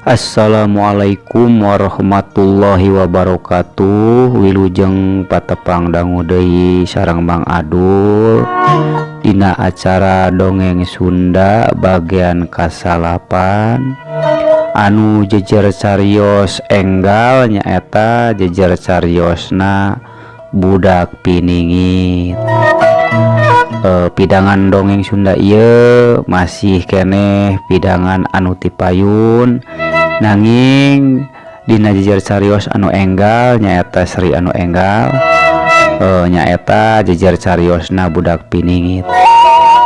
Assalamualaikum warahmatullahi wabarakatuh. Wilujeng patepang dangu deui sareng Mang Adul dina acara dongeng Sunda bagian kasalapan anu jejer carios enggal nyaeta jejer cariosna budak piningit. Pidangan dongeng Sunda ieu masih keneh pidangan anu tipayun, nanging dina jejer carios anu enggal nyaeta Sri anu enggal, nyaeta jejer cariosna budak piningit.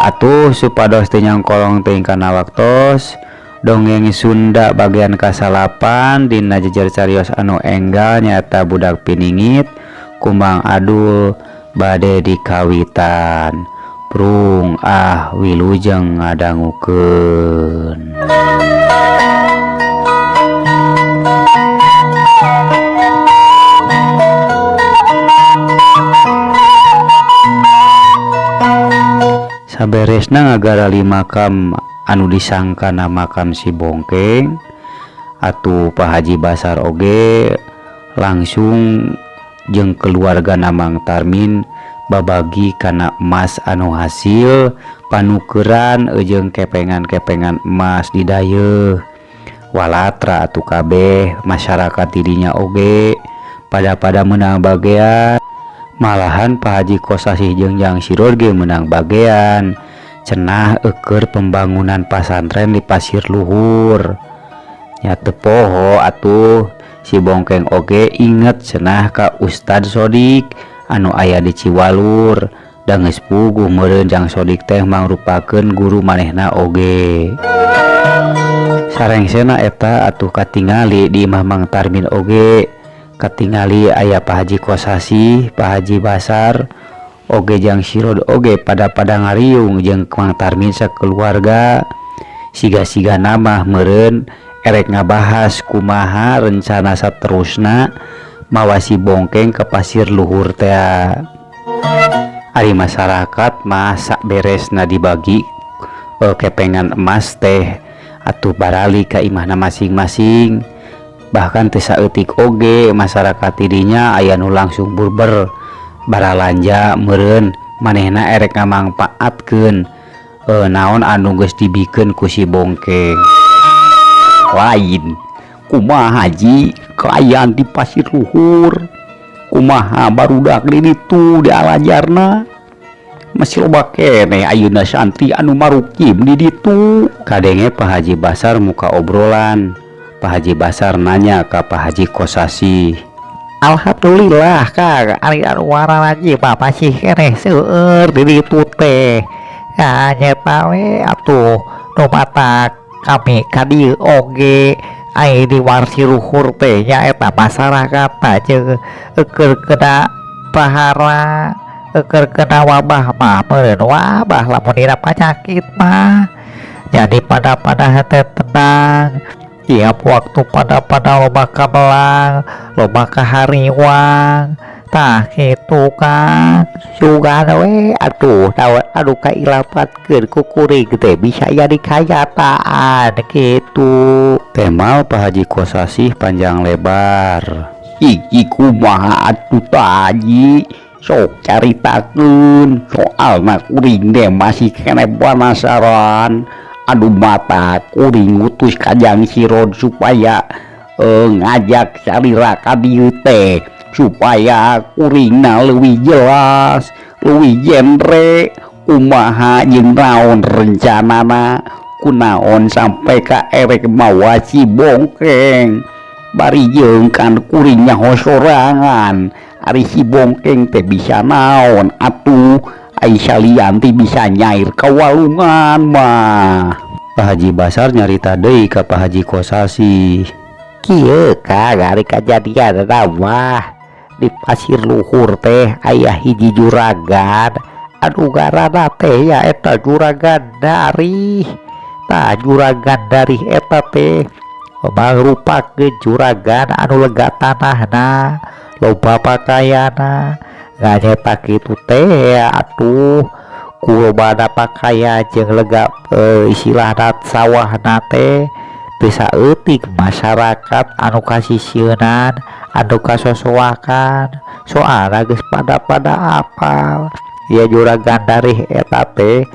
Atuh supados teu nyangkolong teuing kana waktos, dongeng Sunda bagian kasalapan dina jejer carios anu enggal nyaeta budak piningit ku Mang Adul bade dikawitan. Prung ah, wilujeng ngadangukeun. Saberesna ngagarali makam anu disangkana makam si Bongkeng, atuh Pak Haji Basar oge langsung jeung keluarga Mang Tarmin babagi kana emas anu hasil panukeran jeung kepengan-kepengan emas di dayeuh. Walatra atuh kabeh masyarakat didinya oge pada-pada menang bagian. Malahan Pak Haji Kosasih jeung Jang Siror ge menang bagian cenah eukeur pembangunan pasantren di Pasir Luhur. Nya teu poho atuh si Bongkeng oge inget cenah ka Ustad Sodik anu aya di Ciwalur, da geus puguh meureun Jang Sodik teh mangrupakeun guru manehna oge. Sarengsena eta atuh katingali di imah Mang Tarmin oge katingali aya Pak Haji Kosasih, Pak Haji Basar oge Jang Sirod oge pada-pada ngariung jeung Mang Tarmin sakeluarga. Siga-siga namah meureun erek ngabahas kumaha rencana saterusna mawa si Bongkeng ke Pasir Luhur teh. Ari masyarakat mah saberesna dibagi kepengan emas teh atuh barali ka imahna masing-masing. Bahkan teu saeutik oge masyarakat didinya aya nu langsung burber baralanja meureun manehna erek ngamangpaatkeun naon anu geus dibikeun ku si Bongkeng. Lain kumaha Haji kaayaan di Pasir Luhur, kumaha barudak di ditu dialajarna, masih loba keneh ayeuna santri anu marukim di ditu. Kadenge Pak Haji Basar muka obrolan. Pak Haji Basar nanya ka Pak Haji Kosasih. Alhamdulillah Kang, ari anu wararaji mah masih keneh seueur di ditu teh. Ya nyeta we atuh nu matak kami ka dieu oge ai di Pasir Luhur teh nyaeta masyarakat jeung keur kena prahara, keur kena wabah mah meureun wabah lamun dina panyakit mah. Jadi pada-pada teh tenang tiap waktu pada-pada loba kabelang, loba kahariwang. Tah kitu Kang, sugan we atuh naon anu kailapatkeun ku kuring teh bisa jadi kanyataan kitu. Temal Pak Haji Kosasih panjang lebar. Iki kumaha atuh tah Haji, sok caritakeun soalna kuring teh masih keneh penasaran. Aduh mata kuring ngutus ka Jang Sirod supaya ngajak salira ka dieu teh supaya kuringna leuwih jelas, leuwih genre kumaha jeung naon rencanana, kunaon sampai ka erek mawa si Bongkeng. Bari jeung kan kuring nyaho sorangan ari si Bongkeng teh bisa naon atuh, ai salianti bisa nyair ka walungan mah. Pak Haji Basar nyarita deui ka Pak Haji Kosasih. Kieu Kang, ari kajadian mah di Pasir Luhur teh aya hiji juragan anu ngaranna teh nyaeta juragan Darih. Tah juragan Darih eta teh mangrupakeun juragan anu lega tanahna, loba pakaianna. Nyaeta kitu teh atuh Ku lobana pakaya jeung lega istilahna sawahna teh teu saeutik masyarakat anu kasisieunan, anu kasosoakan, soalna geus pada-pada apal ya Juragan Darih eta teh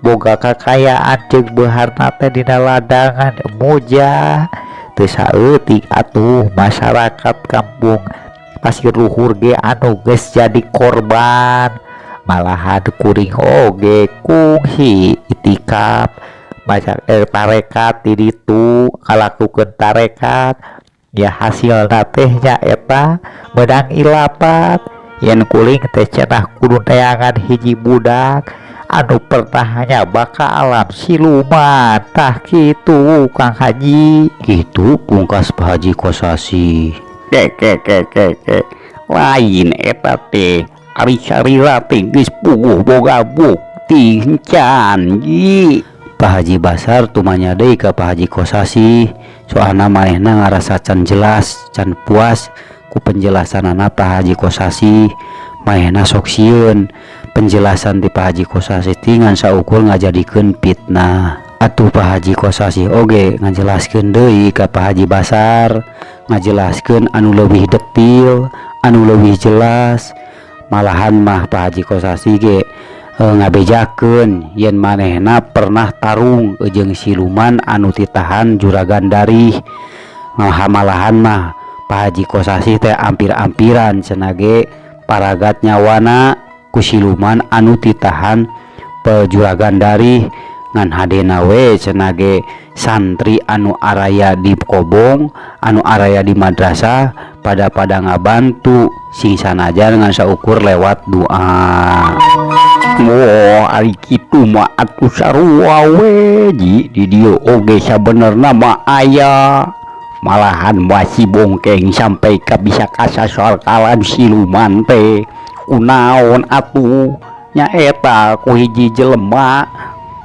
boga kakayaan jeung beunharna teh dina ladangan muja. Teu saeutik atuh masyarakat kampung Pasir Luhur ge anu geus jadi korban. Malahan kuring oge kungsi itikaf, maca tarekat di ditu, ngalakukeun tarekat ya, hasilna teh nyaeta meunang ilapat yen kuring teh cenah kudu neangan hiji budak anu pernah nyaba ka alam siluman. Tah kitu, Kang Haji. Gitu pungkas Pak Haji Kosasi. Ke ke ke ke ke, lain eta teh, ari salira teh geus puguh boga bukti encan, Ji? Pak Haji Basar tumanya deui ka Pak Haji Kosasi, soalna manehna ngarasa can jelas, can puas ku penjelasanana Pak Haji Kosasi. Manehna sok sieun penjelasan ti Pak Haji Kosasi teh ngan saukur ngajadikeun fitnah. Atuh Pak Haji Kosasi oge ngajelaskeun deui ka Pak Haji Basar, ngajelaskeun anu leuwih detil, anu leuwih jelas. Malahan mah Pak Haji Kosasi ge ngabejakeun yen manehna pernah tarung jeung siluman anu titahan Juragan Darih. Malahan mah Pak Haji Kosasi teh ampir-ampiran cenah ge paragat nyawana ku siluman anu titahan Juragan Darih. Ngan hadena we cenah ge santri anu araya di Kobong, anu araya di madrasah pada ngabantu sing sanajan ngan saukur lewat doa. Wah, ari kitu mah atuh sarua we, Ji. Di dieu oge sabenerna mah aya. Malahan mah si Bongkeng sampai ka bisa kasasar kalam siluman teh. Kunaon atuh? Nyaeta ku hiji jelema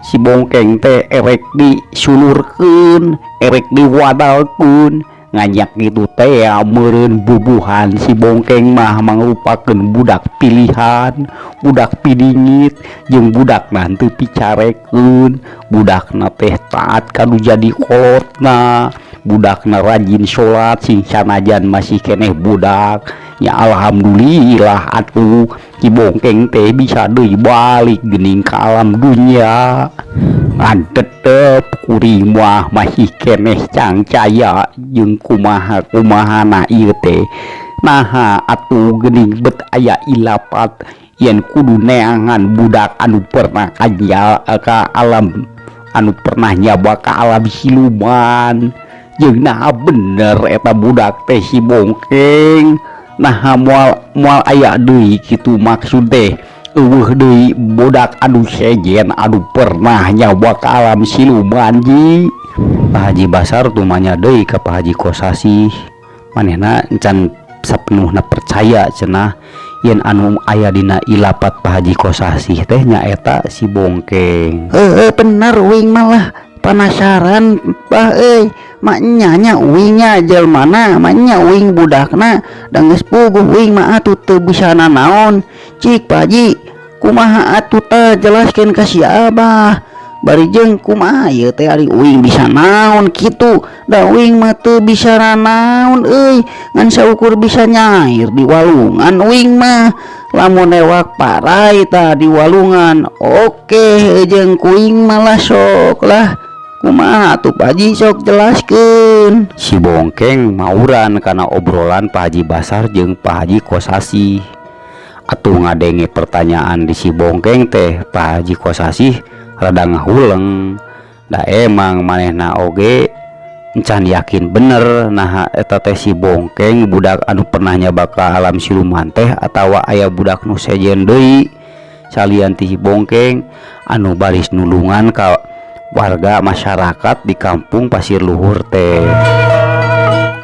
si Bongkeng teh erek disulurkeun, erek diwadalkeun. Nganyak gitu teh meureun bubuhan si Bongkeng mah mangrupakeun budak pilihan, budak pidingit, jeung budakna teu picarekeun, budakna teh taat ka nu jadi kolotna, budakna rajin salat sing sanajan masih keneh budak. Ya alhamdulillah atuh si Bongkeng teh bisa deui balik geuning ka alam dunya. Ngan tetep kuring mah masih keneh cangcaya jeung kumaha kumahana ieu teh. Naha atuh geuning bet aya ilapat yen kudu neangan budak anu pernah ka alam, anu pernah nyaba ka alam siluman? Jeung naha bener eta budak teh si Bongkeng? Naha moal moal aya deui kitu, maksud teh euweuh deui budak anu sejen anu pernah nyaba ka alam siluman, Ji? Pak Haji Basar tumanya deui ka Pak Haji Kosasi, manehna encan sapenuhna percaya cenah yen anu aya dina ilapat Pak Haji Kosasi teh nyaeta si Bongkeng. Heeh, bener, uing malah penasaran, Bah euy. Maknya nya uingnya jelmana, maknya uing budakna da geus puguh uing mah atuh teu bisa nanaon. Cik, Pak Haji, kumaha atuh teh, jelaskeun ka si Abah. Bari jeung kumaha ieu teh, ari uing bisa naon kitu? Da uing mah teu bisa nanaon euy, ngan saukur bisa nyair di walungan uing mah. Lamun newak parai tah di walungan oke jeung kuing malah sok lah. Kumaha atuh, Pak Haji, sok jelaskeun. Si Bongkeng mauran karena obrolan Pak Haji Basar jeung Pak Haji Kosasi. Atuh ngadenge pertanyaan di si Bongkeng teh, Pak Haji Kosasi rada ngahuleng, da emang manehna oge encan yakin bener nah eta teh si Bongkeng budak anu pernah nyaba ka alam siluman teh atawa aya budak nu sejen deui salian ti si Bongkeng anu baris nulungan ka warga masyarakat di kampung Pasir Luhur teh.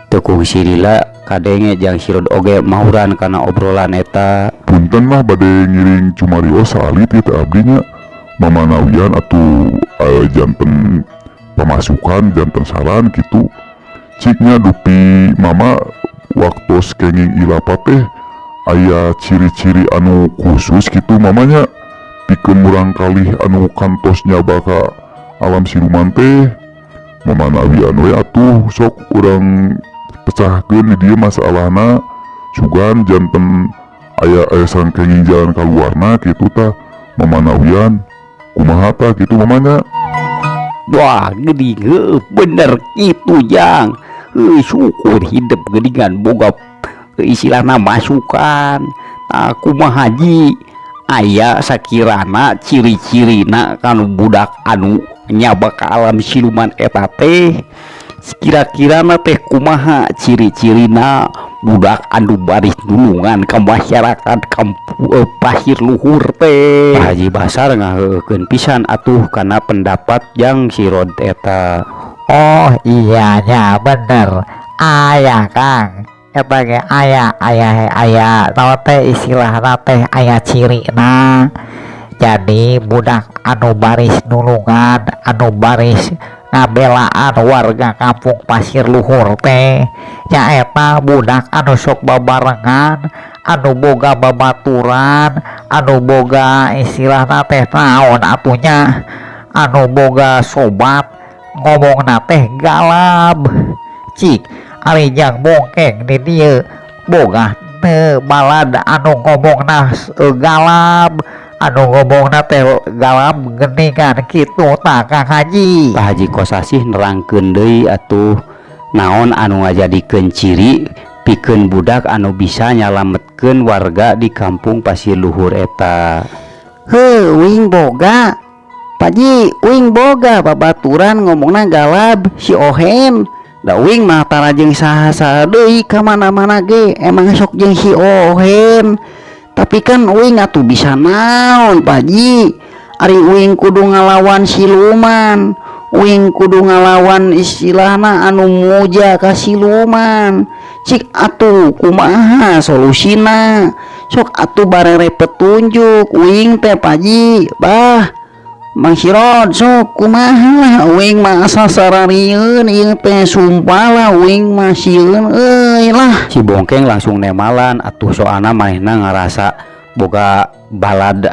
Teu kungsi lila kadenge Jang Sirod oge mauran kana obrolan eta. Punten lah, bade ngiring cumarios saalit ieu teh abdi nya, mamanawian atuh janten pamasukan, janten saran gitu. Ciknya dupi mama waktu kenging ilapat teh aya ciri-ciri anu khusus gitu mamanya? Pikeun murangkalih anu kantos nyaba ka alam siluman teh mamanawian we atuh sok urang pecahkeun di dieu masalahna sugan janten aya aya sangkenging jalan kaluarna kitu tah mamanawian kumaha tah kitu mamanya. Wah, geuning, heueuh bener kitu, Jang. Heuh, syukur hidup geuningan boga istilahna masukan. Tah, kumaha, Ji, aya sakirana ciri-cirina kanu budak anu nyaba ka alam siluman eta teh? Kira-kirana teh kumaha ciri-cirina budak anu baris nulungan ka masyarakat kampung Pasir Luhur teh? Pak Haji Basar ngaheueukeun pisan atuh kana pendapat Jang Sirod eta. Oh iya nya, bener aya, Kang. Eta ge aya aya aya naon teh istilahna teh, aya cirina. Jadi budak anu baris nulungan, anu baris ngabelaan warga kampung Pasir Luhur teh nyaeta budak anu sok babarengan, anu boga babaturan, anu boga istilahna teh naon atunya, anu boga sobat ngomongna teh galab. Cik, ari Jang Bongkeng di dieu boga teu balad anu ngomongna galab, anu ngomongna teh galab geningan kitu tah, Kang Haji? Pak Haji Kosasih nerangkeun deui atuh naon anu ngajadikeun ciri pikeun budak anu bisa nyalametkeun warga di kampung Pasir Luhur eta. Heuh, uing boga, Pak Ji, uing boga babaturan ngomongna galab, si Ohen. Da uing mah tara jeung saha-saha deui, ka mana-mana ge emang sok jeung si Ohen. Tapi kan uing atuh bisa naon, Pak Ji? Ari uing kudu ngalawan siluman, uing kudu ngalawan istilahna anu muja ka siluman. Cik atuh kumaha solusina? Sok atuh barere petunjuk uing teh, Pak Ji. Bah, Mang Sirod, sok kumaha lah, uing mah asa sararieun ieu teh, sumpah lah uing mah sieun euy lah. Si Bongkeng langsung nemalan atuh, soalna manehna ngarasa boga balad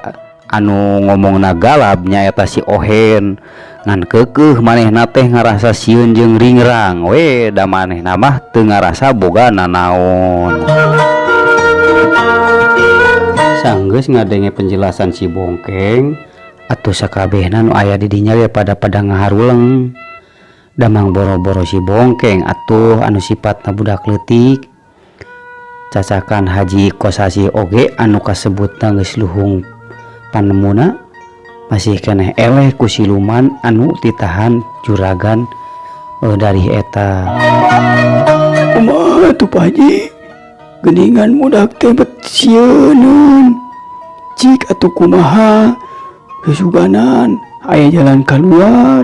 anu ngomongna galab, nyaeta si Ohen. Ngan keukeuh manehna teh ngarasa sieun jeung ringrang we, da manehna mah teu ngarasa boga nanaon. Sanggeus ngadenge penjelasan si Bongkeng atuh, sakabehna nu aya di dinya we pada pada ngaharuleng. Damang boro-boro si Bongkeng atuh anu sifatna budak leutik, cacakan Haji Kosasih oge anu kasebutna geus luhung panemuna masih keneh eleh ku siluman anu ditahan juragan dari eta. Kumaha tuh, Pak Haji? Geningan budak teh bet sieuneun. Cik atuh kumaha? Kesuganan aya jalan keluar.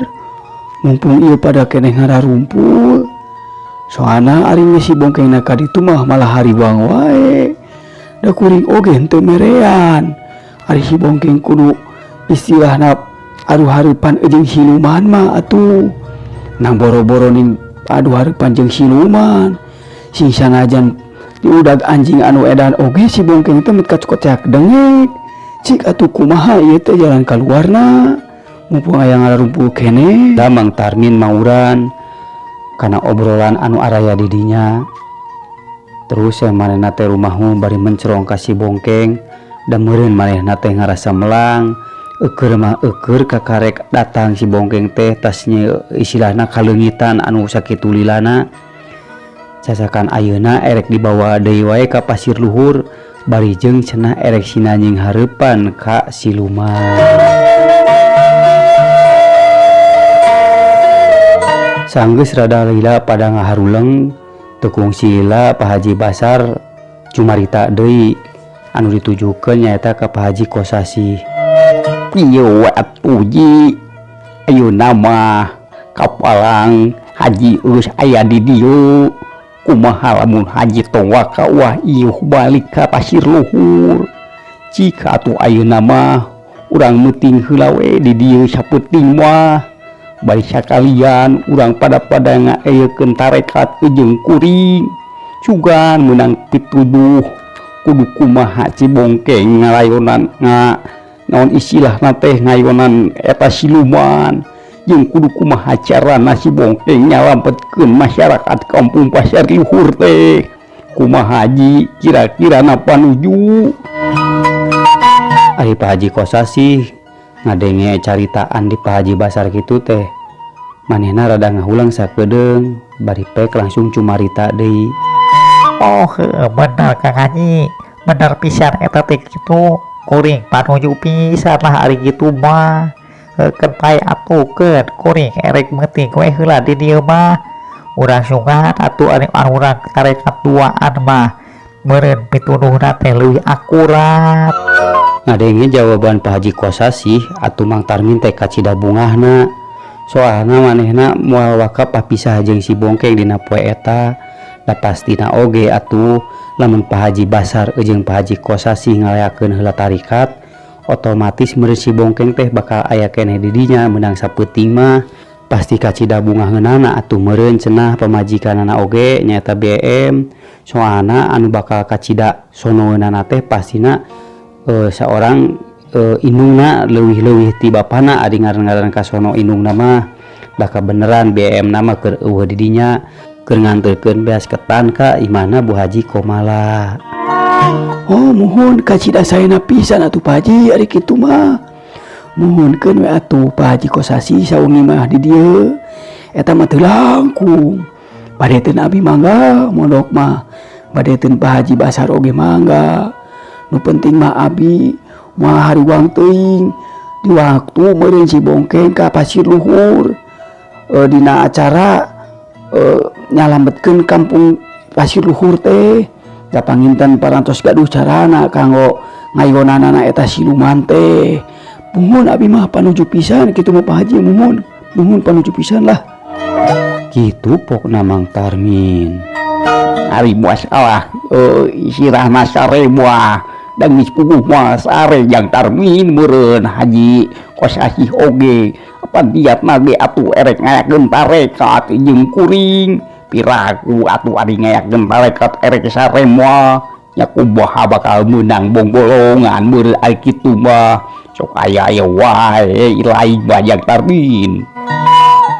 Mumpung ieu pada keneh ngararumpul. Soalna ari geus si Bongkengna ka ditu mah malah hariwang wae. Da kuring oge henteu merean. Ari si Bongkeng kudu istilahna adu hareupan jeung siluman mah atuh. Nang boro-boro ning adu hareupan jeung siluman. Sing sanajan diudag anjing anu edan oge si Bongkeng teh met kacek dengek. Cik atuh kumaha ieu teh jalan kaluarna? Mumpung aya ngararumpul keneh. Da Mang Tarmin mauran kana obrolan anu araya di dinya. Terus yang manehna teh rumahu bari mencerong ka si Bongkeng, da meureun manehna teh ngarasa melang. Eukeur mah eukeur kakarek datang si Bongkeng teh tas istilahna kaleungitan anu sakitu lilana. Cacakan ayeuna erek dibawa deui wae ka Pasir Luhur bari jeung cenah erek sinanying hareupan ka siluman. Sanggeus rada lila pada ngaharuleng, teu kungsi lila Pak Haji Basar cumarita deui anu ditujukeun nyaeta ka Pak Haji Kosasih. Kieu we atuh, Ji. Ayeuna mah kapalang Haji geus aya di dieu. Kumaha lamun Haji tong waka wah ieuh balik ka Pasir Luhur? Cik atuh ayeuna mah urang meuting heula we di dieu sapeuting mah. Bari sakalian urang pada-pada ngaeyekeun tarekat jeung kuring. Sugan meunang pituduh kudu kumaha si Bongkeng ngalayonan nga Naon istilahna teh ngayonan eta siluman jeung kudu kumaha carana si Bongkeng nyalametkeun masyarakat kampung Pasir Luhur teh. Kumaha, Haji, kira-kira na panuju? Ari Pak Haji Kosasih ngadenge caritaan di Pak Haji Basar kitu teh, manehna rada ngahulang sakedeung, bari pek langsung cumarita deui. Oh heueuh, bener, Kang Haji, bener pisan eta teh kitu. Kuring panuju pisan lah ari kitu mah. Heukeun pae atuh, keun kuring erek meuting we heula di dieu mah. Urang sugan atuh ari urang tarekat duaan mah meureun pituduhna teh leuwih akurat. Ngadenge jawaban Pak Haji Kosasih atuh Mang Tarmin teh kacida bungahna, soalna manehna moal waka papisah jeung si Bongkeng dina poe eta. Da pastina oge atuh lamun Pak Haji Basar jeung Pak Haji Kosasih ngaleakeun heula tarikat, otomatis meureun si Bongkeng teh bakal aya keneh di dinya meunang sapeuting mah. Pasti kacida bungaheunana atuh meureun cenah pamajikanana oge, nyaeta BM, soalna anu bakal kacida sonoeunana teh pastina saorang indungna leuwih-leuwih ti bapana, ari ngaran-ngaran kasono indungna mah. Da kabeneran BM na mah keur euweuh di dinya, keur nganterkeun beas ketan ka imahna Bu Haji Komala. Oh, muhun, kacida saena pisan atuh, Pak Haji, ari kitu mah. Muhunkeun we atuh Pak Haji Kosasih sawengi mah di dieu. Eta mah teu langkung. Badeteun abi mangga mondok mah. Badeteun Pak Haji Basar oge mangga. Nu penting mah abi moal hariwang teuing di waktu meureun si Bongkeng ka Pasir Luhur. Dina acara nyalametkeun kampung Pasir Luhur teh. Da panginten parantos gaduh carana kanggo ngayonanana eta siluman teh. Muhun, abi mah panuju pisan kitu mah, Pak Haji, muhun. Muhun, panuju pisan lah. Kitu pokna Mang Tarmin. Ari masalah istilahna sare mah dan geus puguh mah sare jang Tarmin, meureun Haji Kosasih oge apa niatna ge atuh erek ngayakeun tarekat jeung kuring. Piraku atuh ari ngayakeun tarekat erek sare mah nya kumaha bakal meunang bongbolongan meureun ari kitu mah. Sok aya aya wae lain mah jang Tarmin.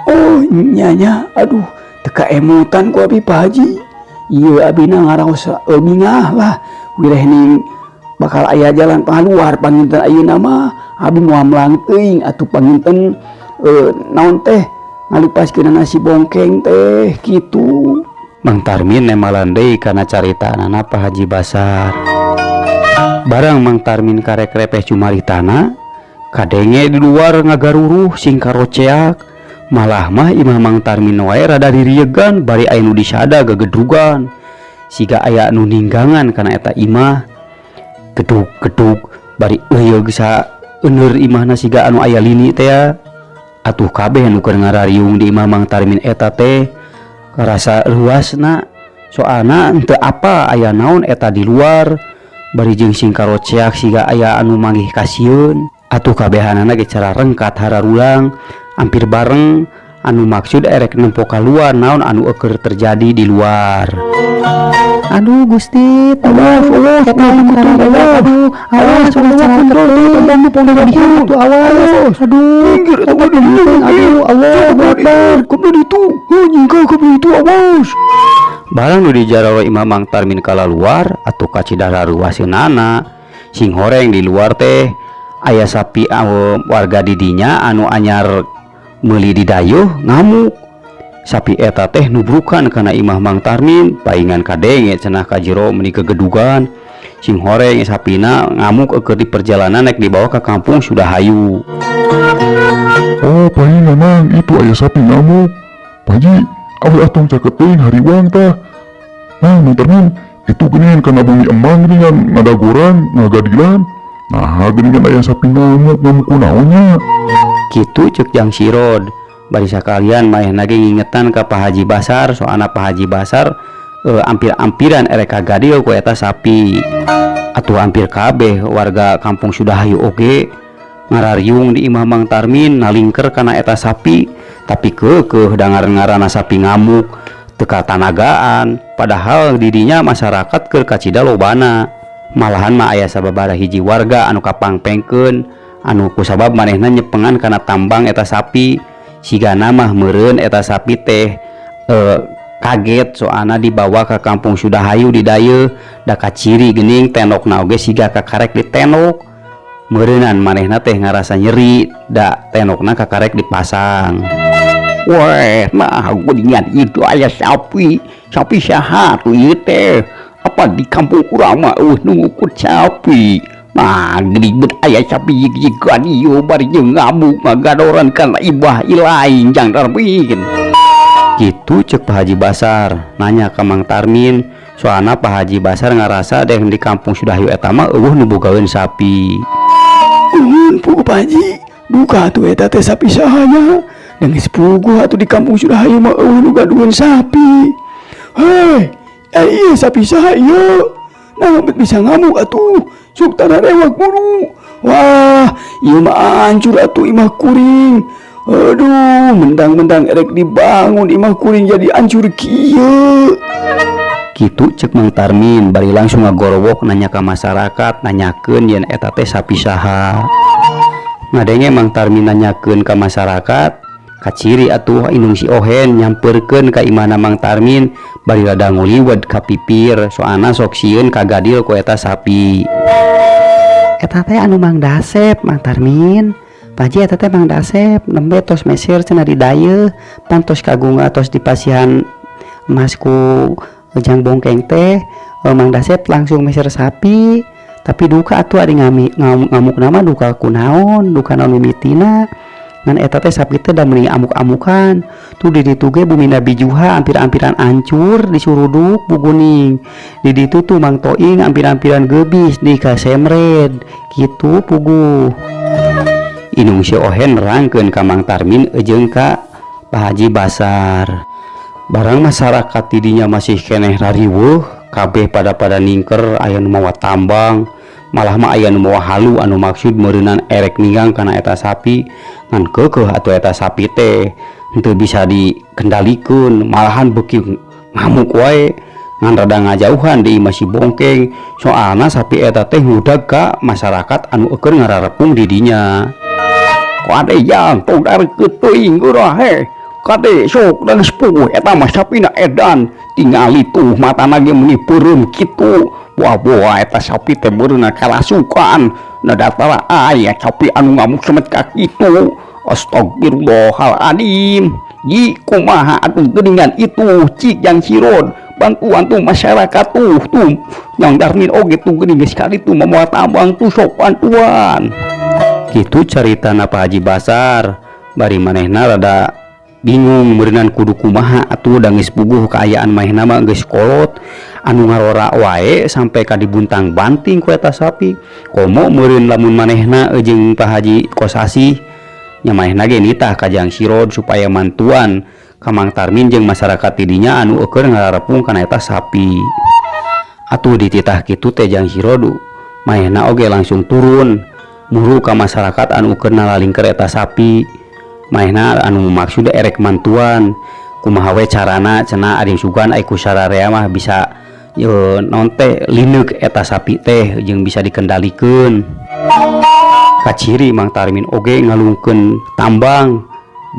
Oh nya nya, aduh, teu kaemutan ku abi, Pak Haji. Ieu abina ngaraos bingah lah wirehning bakal aya jalan pangaluar panginten ayeuna mah. Abi moal melang teuing atuh panginten, naon teh, ngalipaskeunana si Bongkeng teh kitu. Mang Tarmin nemalan deui kana caritaanana Pak Haji Basar. Barang Mang Tarmin karek repeh cumaritana, kadenge di luar ngagaruruh sing karoceak. Malah mah imah Mang Tarmin wae rada diriegan bari aya nu disada gagedrugan. Siga aya nu ninggangan kana eta imah. Gedug-gedug bari euyeug saeuneur imahna siga anu aya lini teh. Atuh kabeh nu keur ngarariung di imah Mang Tarmin eta teh karasa luasna, soalna henteu apa aya naon eta di luar, bari jeung sing karoceak siga aya anu manggih kasieun. Atuh kabehanana ge cara rengkat hararulang hampir bareng anu maksud erek nempo kaluar naon anu eueur terjadi di luar. Aduh Gusti, Awas, awas, aduh, awas, aduh, awas, aduh, Minggir eta mah, aduh, Allah Akbar. Kabeh ditu, nyingkah kabeh itu, awas. Barang nu dijarawa imah Mang Tarmin kalaluar atuh kacida ruaseunana. Sing horeng di luar teh aya sapi warga didinya anu anyar meuli di dayeuh ngamuk. Sapi eta teh nubrukan kana imah Mang Tarmin, paingan kadenge cenah ka jero meuni gegedugan. Sing horeng sapina ngamuk eueur di perjalanan nek dibawa ke kampung Sudahayu. Oh, palingan, Mang, itu aya sapi ngamuk. Pak Haji, awe atong caket teuing, hariwang tah. Nah, Mang Tarmin, itu geuningan kana bumi emang geuningan ngadagoran, ngagadilan. Nah, geuningan aya sapi ngamuk, ngamuk kunaon nya? Kitu ceuk Jang Sirod. Bari sakalian manehna ge ngingetan ka Pak Haji Basar, soalna Pak Haji Basar ampir-ampiran erek kagadil ku eta sapi. Atuh hampir kabeh warga kampung Sudahayu oge ngarariung di imah Mang Tarmin nalingker kana eta sapi, tapi keukeuh da ngaran-ngaranna sapi ngamuk teu katanagaan, padahal didinya masyarakat keur kacida lobana. Malahan mah aya sababaraha hiji warga anu kapangpengkeun. Anu kusabab manehna nyepengan kana tambang eta sapi, sigana mah meureun eta sapi teh kaget soalna dibawa ke kampung Sudahayu di dayeuh, da kaciri geuning tendokna oge siga kakarek ditendok. Meureunan manehna teh ngarasa nyeri da tendokna kakarek dipasang. Weh, nah geuningan itu aya sapi. Sapi saha tuh ieu teh? Apa di kampung urang mah euweuh nu ngukut sapi? Nah, geuning bet aya sapi jig-jigan ieu bari jeung ngamuk ngagadoran kana ibah ilaing, Jang Darmin. Gitu cek Pak Haji Basar nanya ke Mang Tarmin, soalna Pak Haji Basar ngarasa deh di kampung Sudahayu eta mah euweuh nu bogaeun sapi. Uhun, puguh, Pak Haji. Duka atuh eta teh sapi sahanya? Da geus puguh atuh di kampung Sudahayu mah euweuh nu gaduheun sapi. Hei, eh, ieu sapi saha ieu? Nah, bet bisa ngamuk atuh. Sok tararewak buru. Wah, ieu mah hancur atuh imah kuring. Aduh, mentang-mentang erek dibangun imah kuring jadi hancur kieu. Gitu cek Mang Tarmin bari langsung ngagorowok nanya ke masyarakat, nanyakeun yen eta teh sapi saha. Ngadenge Mang Tarmin nanyakeun ka masyarakat, kaciri atuh indung si Ohen nyamperkeun ka imahna Mang Tarmin bari rada nguliwet ka pipir, soalna sok sieun kagadil ku eta sapi. Eta teh anu Mang Dasep, Mang Tarmin. Pak Haji, eta teh Mang Dasep nembe tos meser cenah di dayeuh, pan tos kagunga tos dipasihan emas ku Jang Bongkeng teh, Mang Dasep langsung meser sapi. Tapi duka atuh ari ngamuk nama duka kunaon, duka naon mimitina? Ngan eta teh sapi teh da meuni amuk-amukan tuh. Di ditu ge bumi Nabi Juha ampir-ampiran ancur disuruduk buguning. Di ditu tuh Mang Toing ampir-ampiran gebis di kasemred gitu puguh. Indung si Ohen nerangkeun ka Mang Tarmin jeung ka Pak Haji Basar. Barang masyarakat didinya masih keneh rariweuh kabeh, pada ningker, aya nu mawa tambang, malah mah aya nu mawa halu anu maksud meureunan erek ninggang kana eta sapi. Ngan keukeuh atuh eta sapi teh henteu bisa dikendalikeun, malahan beuki ngamuk wae ngan rada ngajauhan di imah si Bongkeng, soalna sapi eta teh ngudag ka masyarakat anu eukeun ngararepung di dinya. Kade, Jang, tong dareukeut teuing geurah he. Kade sok, da geus puguh eta mah sapina edan. Tingali tuh matana ge meuni peureum kitu. Boa-boa eta sapi teh meureunna karasukan. Na datara aya sapi anu ngamuk semet ka kitu. Astagfirullahaladzim. Ji, kumaha atuh geuningan itu, cik Jang Sirod. Bantuan tuh masyarakat tuh tuh Jang Darmin oge tuh geuning geus kali tuh mawa tambang tuh, sok bantuan. Gitu caritana Pak Haji Basar bari manehna rada bingung meureunan kudu kumaha atuh, da geus puguh kaayaan manehna mah geus kolot anu ngarora wae sampai ka dibuntang banting ku eta sapi. Komo meureun lamun manehna jeung Pak Haji Kosasi nya, manehna ge nitah ka Jang Sirod supaya mantuan ka Mang Tarmin jeung masyarakat didinya anu eukeun ngararepung kana eta sapi. Atuh dititah kitu teh Jang Sirod, manehna oge langsung turun muru ka masyarakat anu keur nalalingker eta sapi. Manehna anu maksud erek mantuan kumaha we carana cenah, ari sugan ai ku sararea mah bisa naon teh lineuk eta sapi teh jeung bisa dikendalikeun. Kaciri Mang Tarmin oge ngalungkeun tambang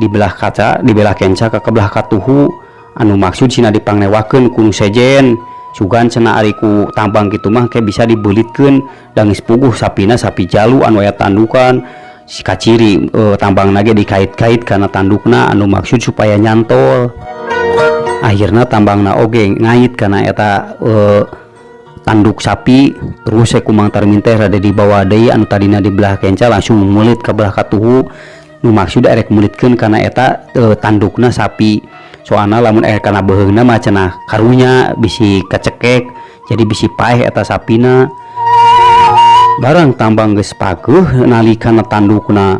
di belah kaca, di belah kenca ka belah katuhu, anu maksud sina dipangnewakeun ku nu sejen. Sugan cenah ari ku tambang kitu mah ke bisa dibeulitkeun, da geus puguh sapina sapi jalu anu aya tandukan. Si kaciri tambang ge dikait-kait kana tandukna anu maksud supaya nyantol. Akhirna tambangna oge ngait kana eta tanduk sapi. Terus ku Mang Tarmin teh rada dibawa deui, anu tadina di belah kenca langsung ngulit ka belah katuhu, nu maksud erek mulitkeun kana eta tandukna sapi, soalna lamun erek kana beuheungna mah cenah karunya bisi kacekek, jadi bisi paeh eta sapina. Barang tambang geus pageuh nalikana tandukna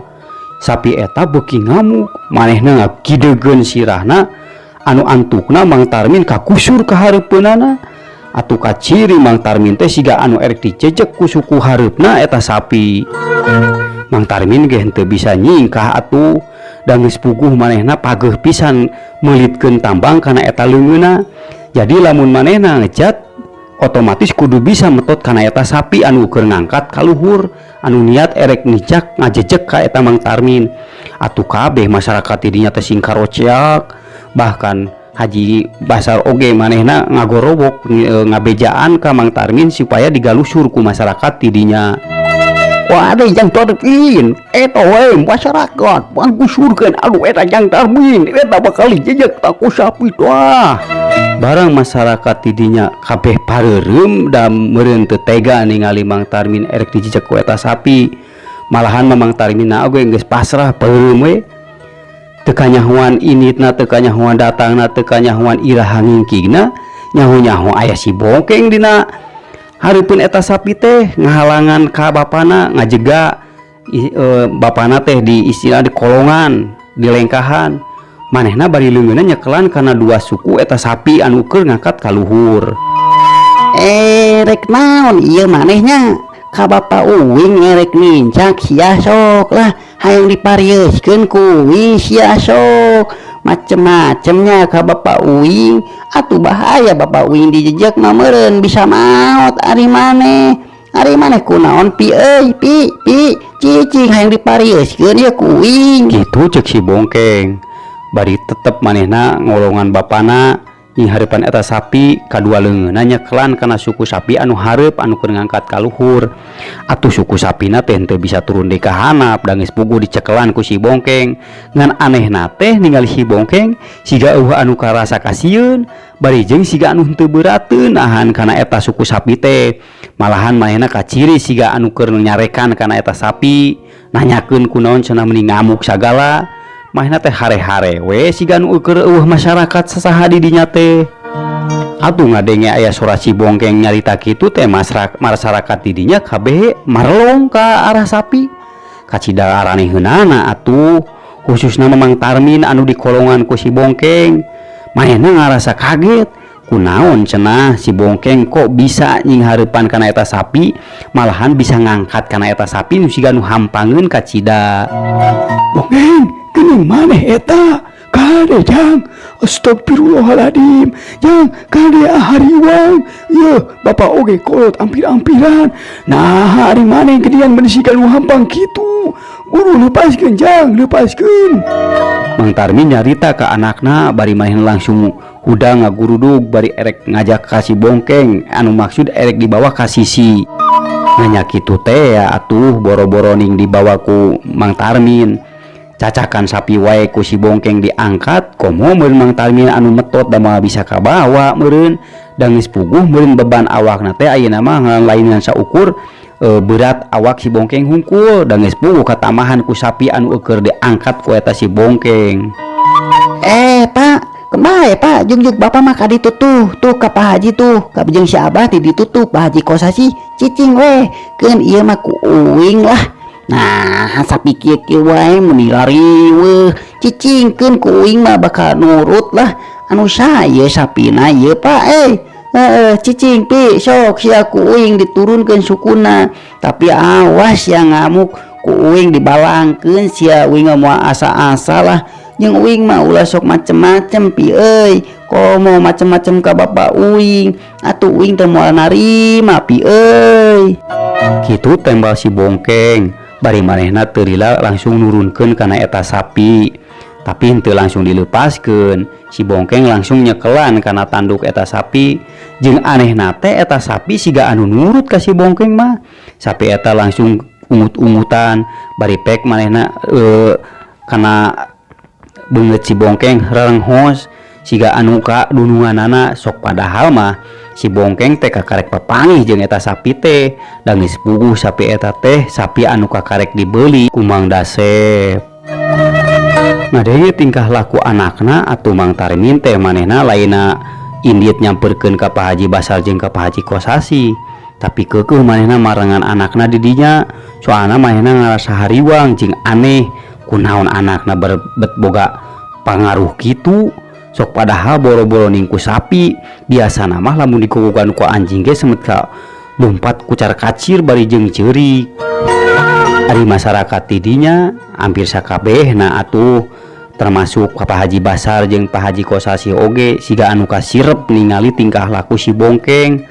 sapi, eta beuki ngamuk, manehna ngagidegeun sirahna anu antukna Mang Tarmin kakusur ka hareupeunana. Atuh kaciri Mang Tarmin teh siga anu erek dicecek ku suku hareupna eta sapi. Mang Tarmin ge henteu bisa nyingkah atuh, da geus puguh manehna pageuh pisan meulitkeun tambang kana eta leungeunna, jadi lamun manehna ngejat Otomatis kudu bisa metot kana eta sapi anu keur ngangkat ka luhur, anu niat erek nincak ngajejek ka eta Mang Tarmin. Atuh kabeh masyarakat di dinya teh sing karoceak, bahkan Haji Basar oge manehna ngagorowok ngabejaan ka Mang Tarmin supaya digalusur ku masyarakat di dinya. Wah, ada Jang Tarmin eta we masyarakat panggusurkeun, aduh, eta Jang Tarmin eta bakal dijejek tak ku sapi tuh. Barang masyarakat di dinya kabeh pareureum da meureun teu tega ningali Mang Tarmin erek dijejek ku eta sapi. Malahan Mamang Tarmin na oge geus pasrah, pareureum we, teu kanyahoan inditna, teu kanyahoan datangna, teu kanyahoan iraha ngingkigna. Nyaho-nyaho aya si Bongkeng dina hareupeun eta sapi teh ngahalangan ka bapana, ngajega bapana teh di istilah di kolongan, di lengkahan. Manehna bari leungeunna nyekelan kana dua suku eta sapi anu keur ngangkat ka luhur. Eh, rek naon ieu manehnya ka Bapak Uwing? Erek nincak sia? Sok lah, hayang diparieuskeun ku uwing sia? Sok macem-macemnya ka Bapak Uwing. Atuh bahaya, Bapak Uwing dijejek mah meureun bisa maot. Ari maneh, ari maneh kunaon, Pi euy? Pi, Pi, cicing, hayang diparieuskeun ieu ku uwing? Gitu cek si Bongkeng bari tetep manehna ngolongan bapana nyinghareupan eta sapi. Kadua leungeunna nyekelan kana suku sapi anu hareup anu keur ngangkat ka luhur. Atuh suku sapina teh henteu bisa turun deui ka handap da geus puguh dicekelan ku si Bongkeng. Ngan anehna teh ningali si Bongkeng siga euweuh anu karasa kasieun, bari jeung siga anu henteu beurateun nahan kana eta suku sapi teh. Malahan manehna kaciri siga anu keur nyarekan kana eta sapi, nanyakeun kunaon cenah meuni ngamuk sagala. Manehna teh hare-hare we siga nu keur euweuh masyarakat sasaha di dinya teh. Atuh ngadenge aya sora si Bongkeng nyarita kitu teh, masyarakat di dinya kabeh marelong ka arah sapi, kacida araneheunana atuh, khususna Mamang Tarmin anu dikolongan ku si Bongkeng. Manehna ngarasa kaget, kunaon cenah si Bongkeng kok bisa nyinghareupan kana eta sapi, malahan bisa ngangkat kana eta sapi nu siga nu hampangeun kacida. Bongkeng, geuning maneh eta? Kade, Jang. Astagfirullahaladzim, Jang, kade, hariwang. Yeuh, bapak oge kolot ampir-ampiran. Nah, ari maneh gedean meuni siga nu hampang kitu? Buru lepaskeun, Jang, lepaskeun. Mang Tarmin nyarita ka anakna bari manehna langsung hudang ngagurudug bari erek ngajak ka si Bongkeng anu maksud erek dibawa ka sisi. Nanya kitu teh ya atuh boro-boro ning dibawa ku Mang Tarmin, cacakan sapi wae ku si Bongkeng diangkat, komo meureun Mang Tarmin anu metot da moal bisa kabawa meureun. Da geus puguh meureun beban awakna teh ayeuna mah lain ngan saukur berat awak si Bongkeng hungkul, da geus puguh katambahan ku sapi anu eueur diangkat ku eta si Bongkeng. Eh, Pak, kembali, Pak, jung bapak mah ka ditu tuh, tuh ka Pak Haji tuh, ka jeung si Abah di ditu tuh, Pak Haji Kosasi, cicing weh, keun ieu mah ku uing lah. Nah, sapi kieu kieu wae meuni lariweuh, cicingkeun ku uing mah bakal nurut lah. Anu saha sapina ieu, Pak eh? Heeh, cicing, Pi, sok sia ku uing diturunkeun sukuna. Tapi awas ya ngamuk, ku uing dibalangkeun sia. Uing mah moal asa-asa lah. Jeung uing mah ulah sok macem-macem, Pi euy. Komo macem-macem ka bapak uing, atuh uing teh moal narima, Pi euy. Kitu tembal si Bongkeng bari manehna teu lila langsung nurunkeun kana eta sapi, tapi henteu langsung dilepaskeun. Si Bongkeng langsung nyekelan kana tanduk eta sapi. Jeung anehna teh eta sapi siga anu nurut ka si Bongkeng mah. Sapi eta langsung ungut-ungutan bari pek manehna kana beungeut si Bongkeng rerenghos siga anu ka dununganana. Sok padahal mah si Bongkeng teh kakarek papanggih jeung eta sapi teh, da geus puguh sapi eta teh sapi anu kakarek dibeli ku Mang Dasep. Ngadenge tingkah laku anakna, atuh Mang Tarmin teh manehna lainna indit nyamperkeun ka Pak Haji Basar jeung ka Pak Haji Kosasi, tapi keukeuh manehna marengan anakna di dinya, soalna manehna ngarasa hariwang jeung aneh, kunaon anakna berbet boga pangaruh kitu. Sok padahal boro-boro ning ku sapi, biasana mah lamun dikukugan ku anjing ge semet ka lumpat kucar kacir bari jeung ceurik. Ari masyarakat di dinya hampir sakabehna atuh, termasuk ka Pak Haji Basar jeung Pak Haji Kosasi oge siga anu kasirep ningali tingkah laku si Bongkeng.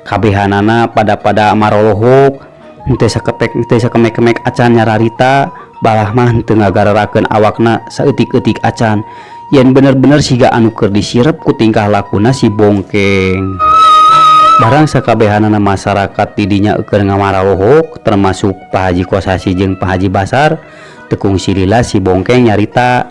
Kabehanana pada-pada marolohok, henteu sakepek henteu sakemek-kemek acan nyararita, balah mah henteu ngagararakeun awakna saeutik-eutik acan. Yen bener-bener siga anu keur disirep ku tingkah lakuna si Bongkeng. Barang sakabehanana masyarakat didinya keur ngamaraloho, termasuk Pak Haji Kosasi jeung Pak Haji Basar, teu kungsi lila si Bongkeng nyarita.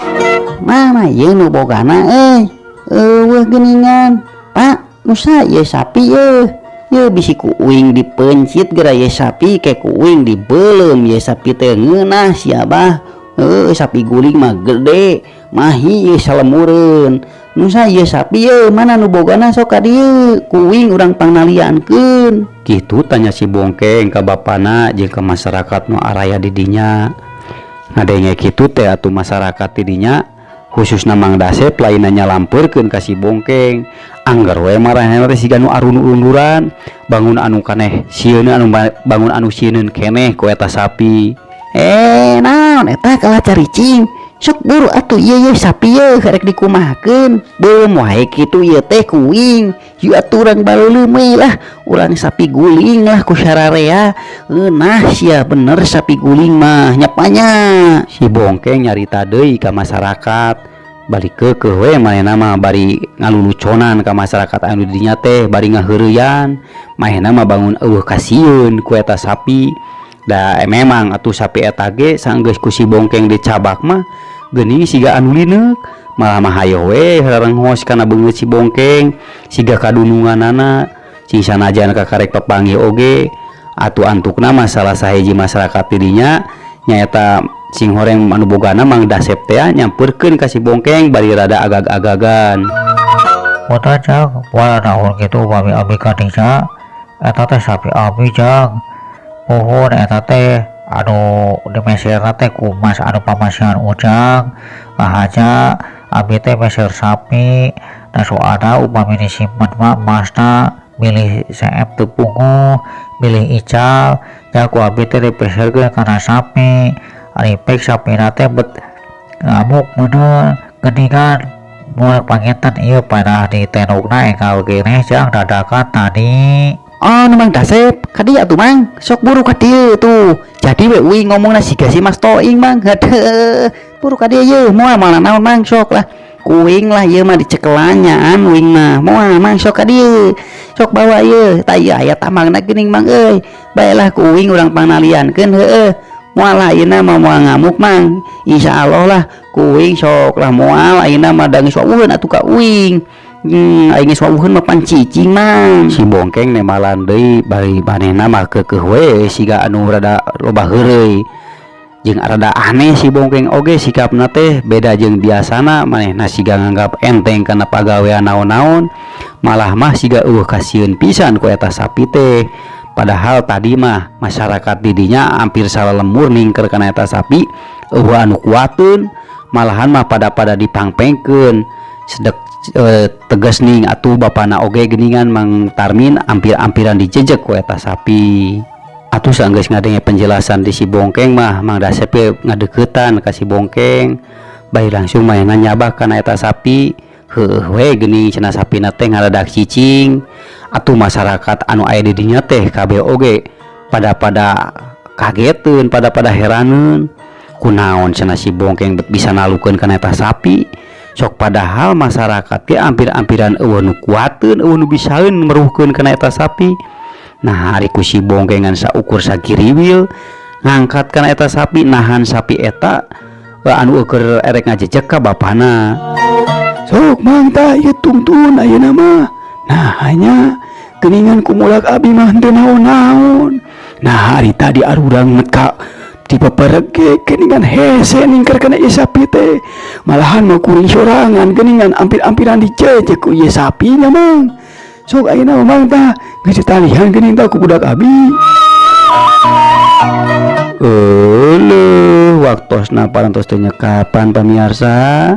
Mana ieu nu bogana euy? Euweuh geuningan. Pak, nu saha ieu sapi yeuh? Yeuh bisi ku uing dipeuncit geura ieu sapi, ke ku uing dibeuleum ieu sapi teh ngeunah sia bah. Heuh, sapi guling mah gede, mahi ieu salemureun. Nu saha ieu sapi yeuh? Mana nu bogana, sok ka dieu ku uing urang pangnaliankeun. Kitu tanya si Bongkeng ka bapana jeung ka masyarakat nu araya di dinya. Ngadenge kitu teh atuh masyarakat di dinya, khususna Mang Dasep, lainna nyalampeurkeun ka si Bongkeng. Angger we maranehna teh siga nu arundur-unduran, bangun anu kaneh sieun, anu bangun anu sieun keneh ku eta sapi. Eh, naon eta kalah caricing? Sok buru atuh ieu ye sapi ye rek dikumahakeun. Beuleum wae kitu ieu teh ku uing. Yuk atuh urang baleuleum we lah, urang sapi guling lah ku sararea. Ngeunah sia bener sapi guling mah nya panya. Si Bongkeng nyarita deui ka masyarakat, bari keukeuh we manehna mah, bari ngaluluconan ka masyarakat anu di dinya teh, bari ngaheureuyan. Manehna mah bangun euweuh kasieun ku eta sapi. Da memang atuh sapi eta ge sanggeus ku si Bongkeng dicabak mah geuning siga anu lineuk, malah mah hayoh we rarenghos kana beungeut si Bongkeng, siga kadununganana sing sanajan kakarek papanggih oge. Atuh antukna mah salah sahiji masyarakat di dinya, nyaeta sing horeng anu bogana Mang Dasep teh, nyamperkeun ka si Bongkeng bari rada agag-agagan. Punten, Jang, moal naon kitu upami abi kadinya, eta teh sapi abi, Jang. Muhun, eta teh anu dimeserna teh ku mas anu pamasihan Ujang. Ngahaja abi teh meser sapi. Nah, soalna upami disimpen mah emasna milih seep teu punguh, milih ical, nya ku abi teh dipeserkeun kana sapi. Ari pek sapina teh bet ngamuk meuneun geuningan. Moal panginten ieu panah di tendokna enggal keneh, Jang, dadakan tadi. Oh, nu Mang Dasep, ka dieu atuh Mang. Sok buru ka dieu tuh. Jadi we uing ngomongna siga si Mas Toing, Mang. Hadeuh. Buru ka dieu yeuh, moal moal naon Mang, sok lah. Kuing lah ieu mah dicekelan nyaan uing mah. Moal Mang, sok ka dieu. Sok bawa ieu. Tah ieu aya tambangna geuning Mang euy. Baelah ku uing urang pangnaliankeun heueuh. Moal lah ayeuna mah moal ngamuk Mang. Insyaallah lah ku uing sok lah moal ayeuna mah, da geus wawuheun atuh ka uing. Aing geus wawuheun mah pan cicing Mang. Si Bongkeng nemalan deui bari manehna mah keukeuh we siga anu rada loba heureuy jeung rada aneh. Si Bongkeng oge sikapna teh beda jeung biasana, manehna siga nganggap enteng kana pagawean naon-naon, malah mah siga euweuh kasieun pisan ku eta sapi teh. Padahal tadi mah masyarakat di dinya hampir salalembur ningker kana eta sapi, euweuh anu kuateun, malahan mah pada-pada dipangpengkeun. Sedek tegas ning atuh bapana oge geuningan Mang Tarmin ampir-ampiran dijejek ku eta sapi. Atuh sanggeus ngadenge penjelasan di si Bongkeng mah, Mang Dasep ge ngadeukeutan ka si Bongkeng, bari langsung manehna nyabak kana eta sapi. Heueuh we geuning cenah sapina teh ngadadak cicing. Atuh masyarakat anu aya di dinya teh kabeh oge pada-pada kageteun, pada-pada heraneun, kunaon cenah si Bongkeng bet bisa nalukeun kana eta sapi. Sok padahal masyarakat ge ampir-ampiran euweuh nu kuateun, euweuh nu bisaeun meruhkeun kana eta sapi. Nah, ari ku si Bongkeng ngan saukur sagiriwil ngangkat kana eta sapi, nahan sapi eta anu keur erek ngajejek ka bapana. Sok Mang, tah ieu tungtun ayeuna mah. Nah, hanya geuningan ku mulak abi mah henteu naon-naon. Nah, hari tadi arurang met ka dipeperek ge geuningan hese ningker kana ieu sapi teh. Malahan mah kuring sorangan geuningan ampir-ampiran dijejek ku ieu sapinya, Mang. Sok ayeuna mah Mang, tah geus ditalihan geuning tah ku budak abi. Euleuh, waktosna parantos teu nyekapan, pamiarsa.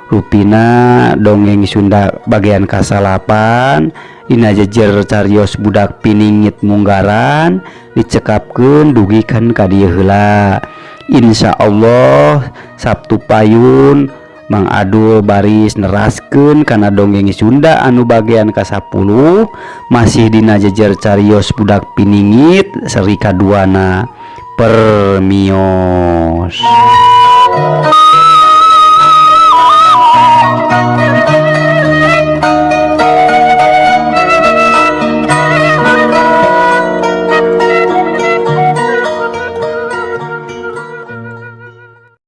Rupina dongeng Sunda bagian kasalapan dina jejer carios Budak Piningit Munggaran dicekapkeun dugikan ka dieu heula. Insya Allah Sabtu payun. Mang Adul baris neraskeun kana dongeng Sunda anu bagian ka-10, masih dina jejer carios budak piningit seri kaduana. Permios.